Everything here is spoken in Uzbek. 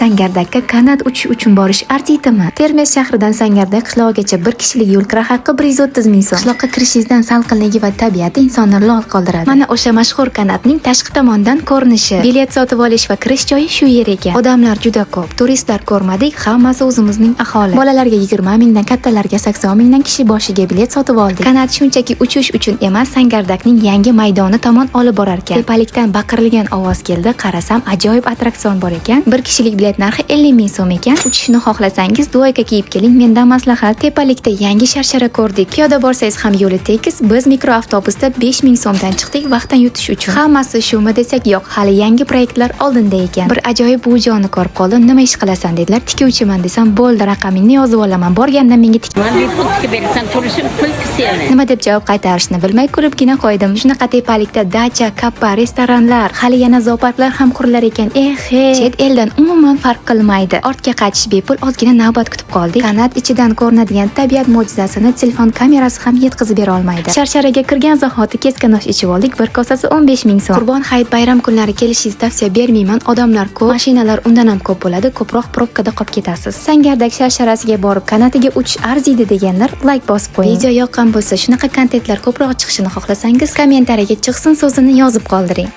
Sangardakka kanat uchish uchun borish arziydimi? Termiz shahridan Sangardak qishlog'igacha bir kishilik yo'l kira haqqi 130 ming so'm. Qishloqqa kirishingizdan salqinligi va tabiati insonni lol qoldiradi. Mana o'sha mashhur kanatning tashqi tomondan ko'rinishi. Bilet sotib olish va kirish joyi shu yer ekan. Odamlar juda ko'p. Turistlar ko'rmadik, hammasi o'zimizning aholi. Bolalarga 20 mingdan, kattalarga 80 mingdan kishi boshiga bilet sotib oldik. Kanat shunchaki uchish uchun emas, Sangardakning yangi maydoni tomon olib borar ekan. Tepalikdan baqirilgan ovoz keldi. Qarasam, ajoyib attraksion bor ekan. Bir kishilik bilet narxi 50 ming so'm ekan. Uchishni xohlasangiz, двойка kiyib keling, mendan maslahat. Tepalikda yangi sharshara ko'rdik. Piyoda borsangiz ham yo'li tekis. Biz mikroavtobusda 5 ming so'mdan chiqdik vaqtdan yutish uchun. Hammasi shumi desak, yo'q, hali yangi proyektlar oldinda ekan. Bir ajoyib buvijonni ko'rib qoldim. "Nima ish qilasan?" dedilar. "Tikuvchiman" desam, "Bo'ldi, raqamingni yozib olaman. Borganda menga tik" Man bepul tikib berasan, turishim pul seni. Nima deb javob qaytarishni bilmay kulibgina qo'ydim. Shunaqa tepalikda dacha, kafe, restoranlar, hali yana zooparklar ham qurilar ekan. Eh, he, chet eldan umuman farq qilmaydi. Ortga qaytish bepul, ozgina navbat kutib qoldik. Kanat ichidan ko'rinadigan tabiat mo'jizasini telefon kamerasi ham yetkazib bera olmaydi. Sharsharaga kirgan zahoti keskanosh ichib oldik. Bir kosasi 15 ming so'm. Qurbon hayit bayram kunlari kelishingizni tavsiya bermayman. Odamlar ko'p, mashinalar undan ham ko'p bo'ladi, ko'proq probkada qolib ketasiz. Sangardak sharsharasiga borib, kanatiga uchish arziydi deganlar layk bosib qo'ying. Video yoqqan bo'lsa, shunaqa kontentlar ko'proq chiqishini xohlasangiz, kommentariyaga "chiqsin" so'zini yozib qoldiring.